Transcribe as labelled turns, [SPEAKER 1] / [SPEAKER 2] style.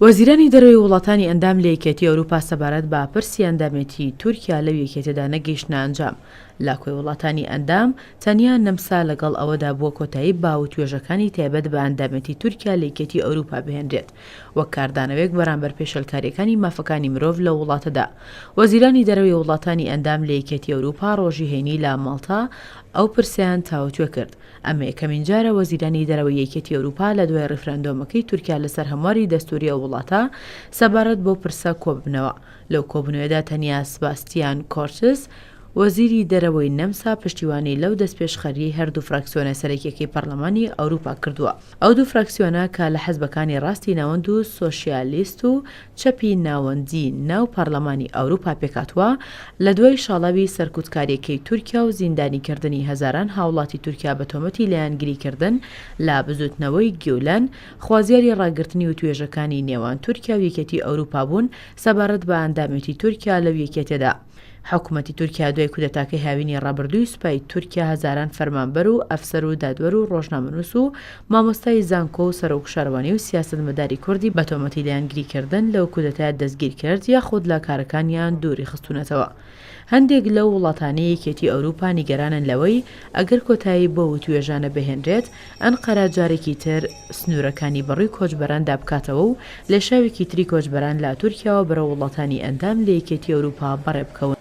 [SPEAKER 1] وەزیرانی دەرەوەی وڵاتانی ئەندام لە یەکێتی ئەوروپا سەبارەت بە پرسی ئەندامێتی تورکیا لەو یەکێتیەدا نەگەیشتنە ئەنجام. لە کۆی وڵاتانی ئەندام، تەنیا نەمسا لەگەڵ ئەوەدا بووە کۆتایی بە وتوێژەکانی تایبەت بە ئەندامێتی تورکیا لە یەکێتی ئەوروپا بهێنرێت، وەک کاردانەوەیەک بەرامبەر پێشێلکارییەکانی مافەکانی مرۆڤ لەو وڵاتەدا. وەزیرانی دەرەوەی وڵاتانی ئەندام لە یەکێتی ئەوروپا ڕۆژی هەینی لە ماڵتا ئەو پرسەیان تاوتوێ کرد. ئەمە یەکەمین جارە وەزیرانی دەرەوەی یەکێتی ئەوروپا لە دوای ڕیفراندۆمەکەی تورکیا لەسەر هەمواری دەستوری ئەو وڵاتە سەبارەت بەو پرسە کۆببنەوە. لەو کۆبوونەوەیەدا تەنیا سباستیان کۆرتس، وەزیری دەرەوەی نەمسا پشتیوانی لەو دەستپێشخەرییەی هەردوو فراکسیۆنە سەرەکییەکەی پەرلەمانی ئەوروپا کردووە. ئەو دوو فراکسیۆنە کە لە حزبەکانی ڕاستی ناوەند و سۆشیالیست و چەپی ناوەندی ناو پەرلەمانی ئەوروپا پێکهاتووە، لە دوای شاڵاوی سەرکوتکارییەکەی تورکیا و زیندانیکردنی هەزاران هاوڵاتی تورکیا بە تۆمەتی لایەنگریکردن لە بزوتنەوەی گیولەن، خوازیاری ڕاگرتنی وتوێژەکانی نێوان تورکیا و یەکێتی ئەوروپا بوون سەبارەت بە ئەندامێتی تورکیا لەو یەکێتیەدا. حکومەتی تورکیا دوای کودەتاکەی هاوینی ڕابردووی سوپای تورکیا هەزاران فەرمانبەر و ئەفسەر و دادوەر و ڕۆژنامەنووس و مامۆستای زانکۆ و سەرۆک شارەوانی و سیاسەتمەداری کوردی بە تۆمەتی لایەنگریکردن لەو کودەتایە دەستگیرکرد یاخود لە کارەکانیان دووری خستوونەتەوە. هەندێک لەو وڵاتانەی یەکێتی ئەوروپا نیگەرانن لەوەی ئەگەر کۆتایی بەو وتوێژانە بهێنرێت، ئەنقەرە جارێکی تر سنوورەکانی بەڕووی کۆچبەراندا بکاتەوە و لێشاوێکی تری کۆچبەران لە تورکیاوە بەرەو وڵاتانی ئەندام لە یەکێتی ئەوروپا بەڕێبکەون.